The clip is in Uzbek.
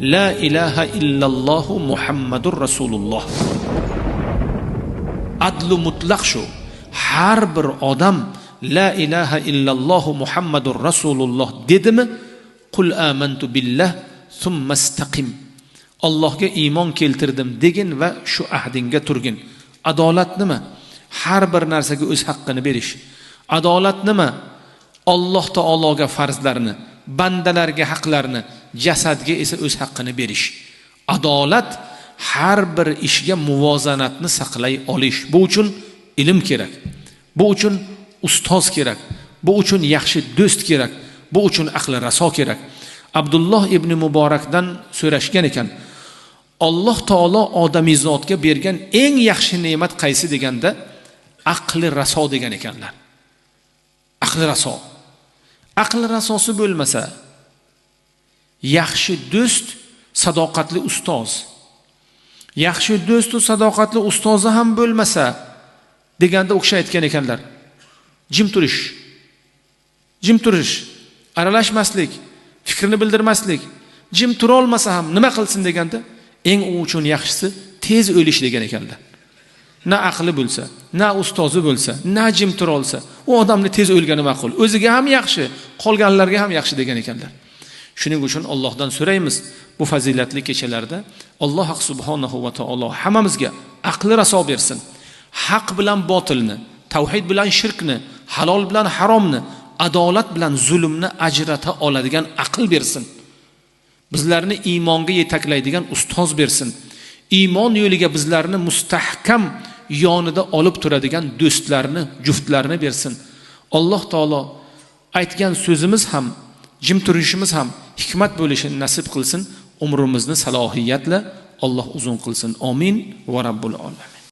La ilaha illallohu Muhammadur Rasululloh. Adlu mutlaq shu. Har bir odam la ilaha illallohu Muhammadur Rasululloh dedimi? Qul amantu billah thumma istaqim. Allohga iymon keltirdim degin va shu ahdingga turgin. Adolat nima? Har bir narsaga o'z haqqini berish. Adolat nima? Alloh taologa farzlarni, bandalarga haqlarni, jasadga esa o'z haqqini berish. Adolat har bir ishga muvozanatni saqlay olish. Bu uchun ilm kerak. Bu uchun ustoz kerak. Bu uchun yaxshi do'st kerak. Bu uchun aqli raso kerak. Abdulloh ibn Muborakdan so'rashgan ekan. Alloh taolo odamizotga bergan eng yaxshi ne'mat qaysi deganda, aqli raso degan ekanlar. Aqli raso. Aqli rasosi bo'lmasa, yaxshi do'st, sadoqatli ustoz. Yaxshi do'st va sadoqatli ustozi ham bo'lmasa deganda u kishi aytgan ekanlar. Jim turish. Jim turish, aralashmaslik, fikrini bildirmaslik. Jim tura olmasa ham nima qilsin deganda, eng u uchun yaxshisi tez o'lish degan ekanlar. Na aqli bo'lsa, na ustozi bo'lsa, na jim tura olsa, u odamni tez o'lgani ma'qul. O'ziga ham yaxshi, qolganlarga ham yaxshi degan ekanlar. Shuning uchun Allohdan so'raymiz bu fazilatli kechalarda Alloh subhanahu va taolo hammamizga aqli raso bersin. Haq bilan botilni, tavhid bilan shirkni, halol bilan haromni, adolat bilan zulmni ajrata oladigan aql bersin. Bizlarni iymonga yetaklaydigan ustoz bersin. Iymon yo'liga bizlarni mustahkam yonida olib turadigan do'stlarni, juftlarni bersin. Alloh taolo aytgan so'zimiz ham, jim turishimiz ham hikmat bo'lishini nasib qilsin. Umrimizni salohiyatla Alloh uzun qilsin. Amin va rabbul alamin.